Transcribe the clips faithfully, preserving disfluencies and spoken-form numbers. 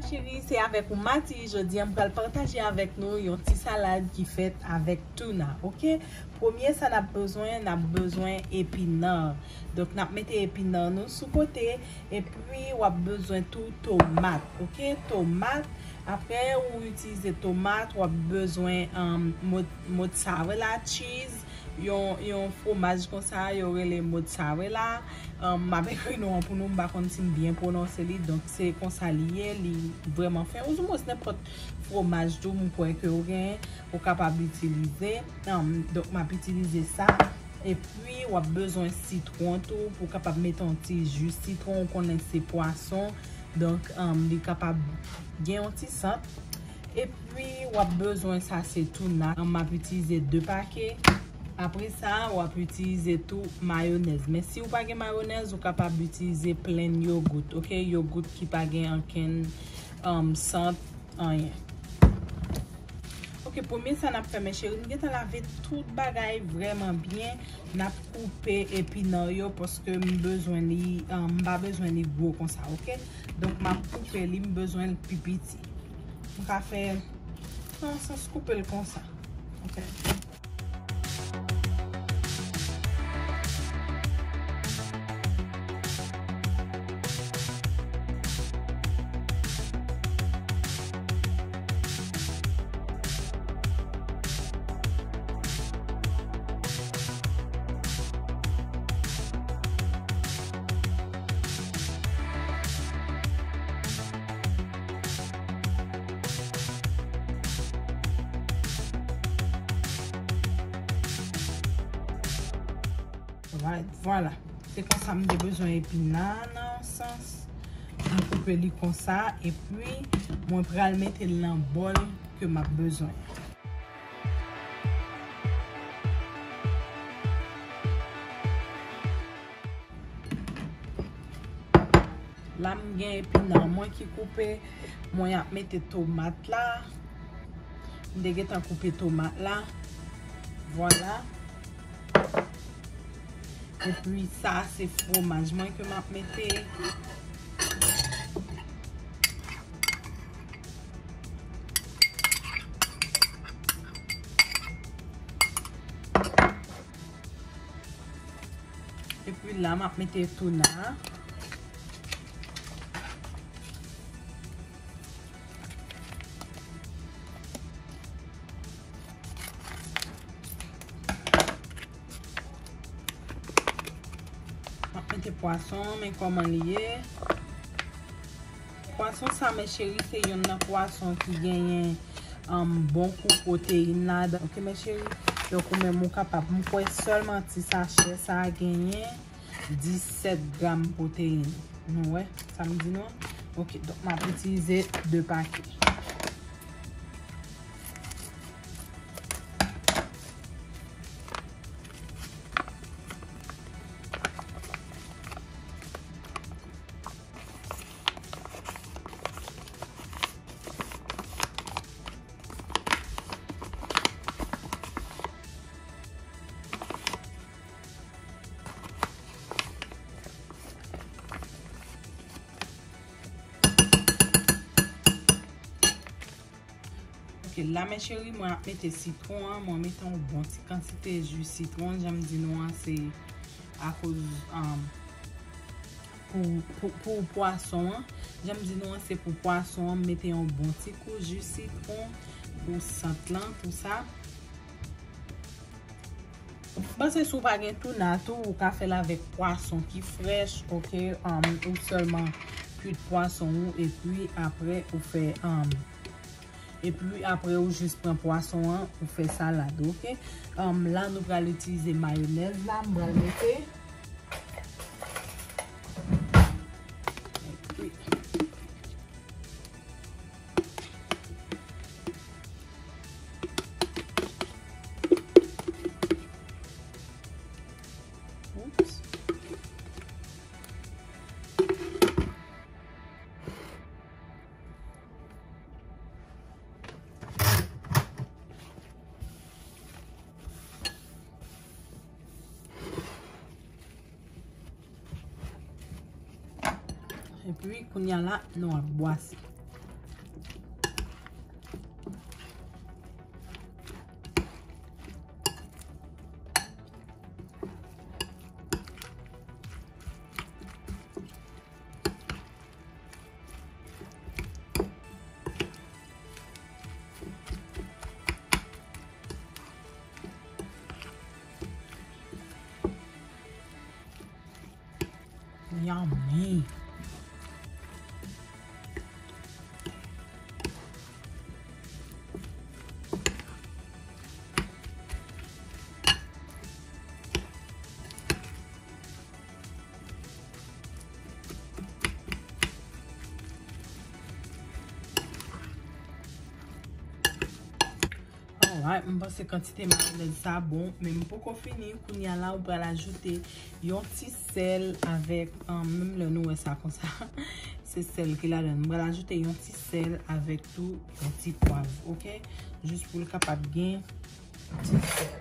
Cheri, se avèk ou Mati. Jodi a, m pral pataje avèk nou yon ti salad ki fèt avèk touna, oke? Premye sa n ap bezwen, n ap bezwen epinan. Donk, n ap mete epinan nou sou kote, epi w ap bezwen tou tomat, oke? Tomat. Apre ou itilize tomat, w ap bezwen, um, mo-, mozzarella cheese, yon, yon fwomaj konsa, yo rele mozzarella. Um, m ap ekri non an pou nou, m pa konn si m byen pwononse li, donk se konsa li ye, li vrèman fen. Ouzou mwens nenpòt fwomaj tou, m kwè ke ou gen, ou kapab itilize. Um, donk, m ap itilize sa. Epi, w ap bezwen sitwon tou, pou w kapab mete yon ti ji sitwon, ou konnen se pwason. Donk, um, li kapab gen yon ti sant. Epi, w ap bezwen sa, se touna. Um, m ap itilize de pake. Apre sa, w ap itilize tou mayonèz. Men si w pa gen mayonèz, ou kapab itilize plenn yogout, oke? Yogout ki pa gen ankenn, um, sant, anyen. Oke, premye sa n ap fè, men cheri, m gentan lave tout bagay vrèman byen. N ap koupe epinan yo paske m bezwen li, um, m pa bezwen li gwo konsa, oke? Donk, m ap koupe li, m bezwen l pi piti. M ka fè, nan sans koupe l konsa. Oke. Alright, vwala. Se konsa m te bezwen epinan nan sans. M koupe li konsa, epi mwen pral mete l nan bòl ke m ap bezwen. La, m gen epinan mwen ki koupe. Mwen ap mete tomat la. M te gentan koupe tomat la. Vwala. Epi sa, se fwomaj mwen ke m ap mete. Epi la, m ap mete touna. M ap mete pwason, men kòman li ye. Pwason sa, men cheri, se youn nan pwason ki genyen, um, bon kou pwoteyin ladan. Oke, men cheri? Donk, ou menm, ou kapab. M kwè sèlman ti sachè sa a genyen disèt gram pwoteyin. Nou wè sa m di nou an? Oke, donk, m ap itilize de pake. Oke, la, men cheri, mwen ap mete sitwon an. Mwen mete yon bon ti kantite ji sitwon. Jan m di nou an, se akoz, um, pou, pou, pou pwason an. Jan m di nou an, se pou pwason an. M mete yon bon ti kou ji sitwon pou sant lan, pou sa. M panse si w pa gen touna tou, ou ka fè l avèk pwason ki frèch, oke? Um, ou sèlman kwit pwason ou, epi apre ou fè, um, epi apre ou jis pran pwason an, ou fè salad, oke? Um, la, nou pral itilize mayonèz la, m pral mete. Epi, Oups. Epi, kounye a la, nou ap bwase. Yummy. Alright, m panse kantite mayonèz sa bon, men m poko fini. Kounye a la, ou pral ajoute yon ti sèl avèk, um, menm lè nou wè sa konsa, se sèl ki ladan. M pral ajoute yon ti sèl avèk tou yon ti pwav, oke? Jis pou l kapab gen ti sèl.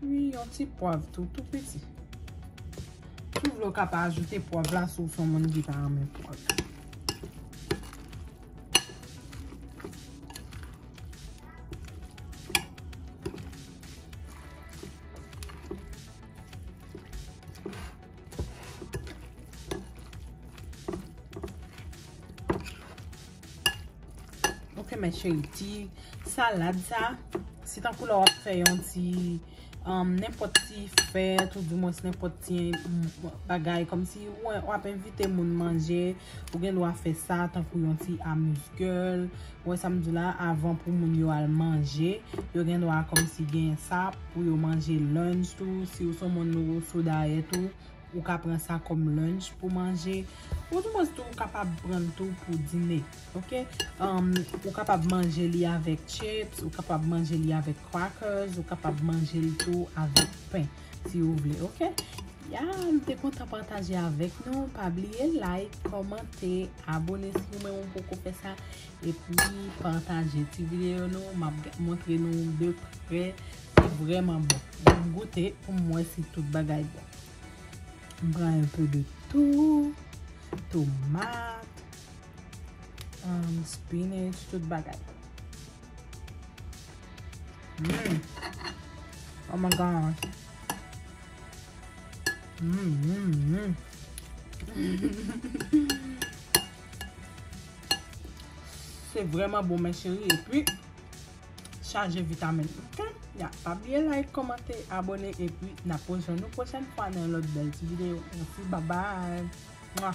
Wi, yon ti pwav tou, tou piti. Si w vle, w ka pa ajoute pwav la si w se yon moun ki pa renmen pwav. Ok, mes chéris, ti salad sa, se tankou lè w ap fè yon ti, um, nenpòt ti fèt, ou dimwens nenpòt ti, mm, bagay, kòmsi w, w ap envite moun manje, ou gen dwa fè sa tankou yon ti amuse-gueule. Ou wè sa m di w la, avan pou moun yo al manje, yo gen dwa kòmsi gen sa pou yo manje lunch tou. Si w se yon moun nou sou dayèt ou, ou ka pran sa kòm lunch pou manje. Ou dimwens tou, ou kapab pran l tou pou dine, oke? Um, ou kapab manje li avèk chips, ou kapab manje li avèk crackers, ou kapab manje l tou avèk pen, si ou vle, oke? Ya, m te kontan pataje avèk nou. Pa bliye like, kòmante, abone si ou menm ou poko fè sa. Epi pataje ti videyo nou. M ap montre nou de prè. Li vrèman bon. M goute pou m wè si tout bagay bon. M pran un peu de tout, tomat, um, spinach, tout bagay. Mm. Oh my God. Mm, mm, mm. Se vrèman bon, mes chéris. Epi, chaje vitamin. Ok? Ya, pa bliye like, kòmante, abone, epi n ap rejwenn nou pwochèn fwa nan yon lòt bèl ti videyo. Mèsi, babay. Mwa.